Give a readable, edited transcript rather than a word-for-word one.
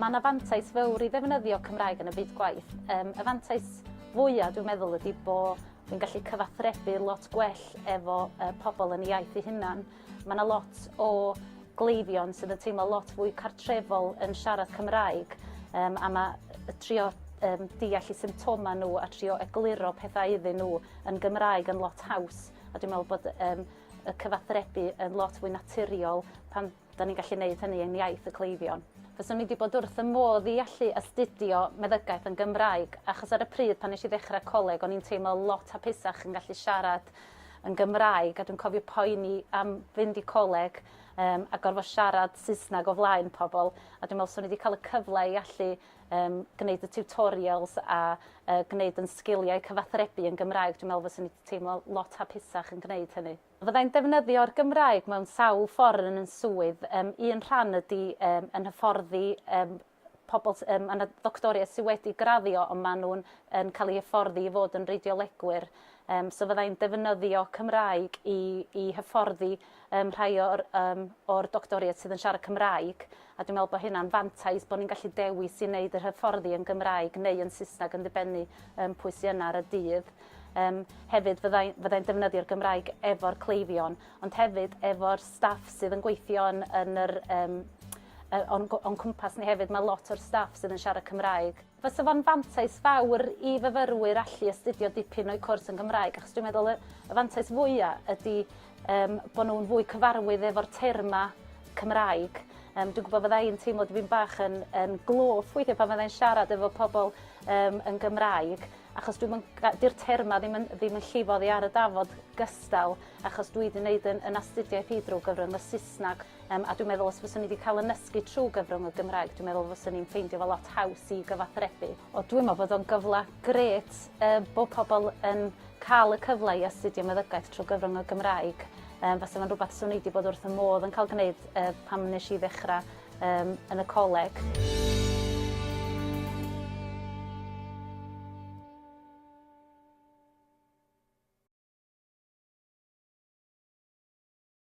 Mae yna fantais fawr i ddefnyddio Cymraeg yn y byd gwaith. Um, y fantais fwyaf dwi'n meddwl ydy bod fi'n gallu cyfathrebu lot gwell efo uh, pobl yn iaith eu hunan. Mae yna lot o gleifion sydd yn teimlo lot fwy cartrefol yn siarad Cymraeg um, a mae trio um, deall eu symptomau nhw a trio egluro pethau iddyn nhw yn Gymraeg yn lot haws a dwi'n meddwl bod um, y cyfathrebu yn lot fwy naturiol pan da ni'n gallu neud hynny yn iaith y cleifion. Fyswn i wedi bod wrth y modd i allu astudio meddygaeth yn Gymraeg, achos ar y pryd pan nes i ddechrau coleg o'n i'n teimlo lot hapusach yn gallu siarad yn Gymraeg a dwi'n cofio poeni am fynd i coleg um, a gorfod siarad Saesneg o flaen pobl a dwi'n meddwl swn i wedi cael y cyfle i allu um, gwneud y tutorials a uh, gwneud yn sgiliau cyfathrebu yn Gymraeg, dwi'n meddwl fyswn i wedi teimlo lot hapusach yn gwneud hynny. Fyddai'n defnyddio'r Gymraeg mewn sawl ffordd yn 'yn swydd. Yym un rhan ydi yym yn hyfforddi yym pobl s- yym ma' 'na ddoctoriaid sy wedi graddio ond ma' nhw'n yn cael eu hyfforddi i fod yn radiolegwyr. Yym so fyddai'n defnyddio Cymraeg i i hyfforddi yym rhai o'r yym o'r doctoriaid sydd yn siarad Cymraeg a dwi'n meddwl bod hynna'n fantais bod ni'n gallu dewis i wneud yr hyfforddi yn Gymraeg neu yn Saesneg yn dibynnu yym pwy sy yna ar y dydd. Yym hefyd fyddai fyddai'n defnyddio'r Gymraeg efo'r cleifion, ond hefyd efo'r staff sydd yn gweithio yn yn yr yym yy o'n o'n cwmpas ni hefyd, mae lot o'r staff sydd yn siarad Cymraeg. Fysa fo'n fantais fawr i fyfyrwyr allu astudio dipyn o'u cwrs yn Gymraeg, achos dwi'n meddwl y y fantais fwya ydy yym bo' nhw'n fwy cyfarwydd efo'r terma Cymraeg. Yym dwi'n gwybod fydda i'n teimlo dipyn bach yn yn gloff weithia' pan fyddai'n siarad efo pobl yym yn Gymraeg, achos dwi'm yn ga- 'di'r terma ddim yn ddim yn llifo oddi ar y dafod gystal achos dwi 'di neud yn yn astudiaeth i drw gyfrwng y Saesnag yym a dwi'n meddwl os fyswn i 'di ca'l 'yn nysgu trw gyfrwng y Gymraeg dwi'n meddwl fyswn i'n ffeindio fo lot haws i gyfathrebu. O dwi'n me'wl bod o'n gyfla grêt yy bo' pobol yn ca'l y cyfle i astudio meddygaeth trw gyfrwng y Gymraeg yym fasa fo'n rwbath swn i 'di bod wrth 'y modd yn ca'l gneud yy pan nesh i ddechra yym yn y coleg.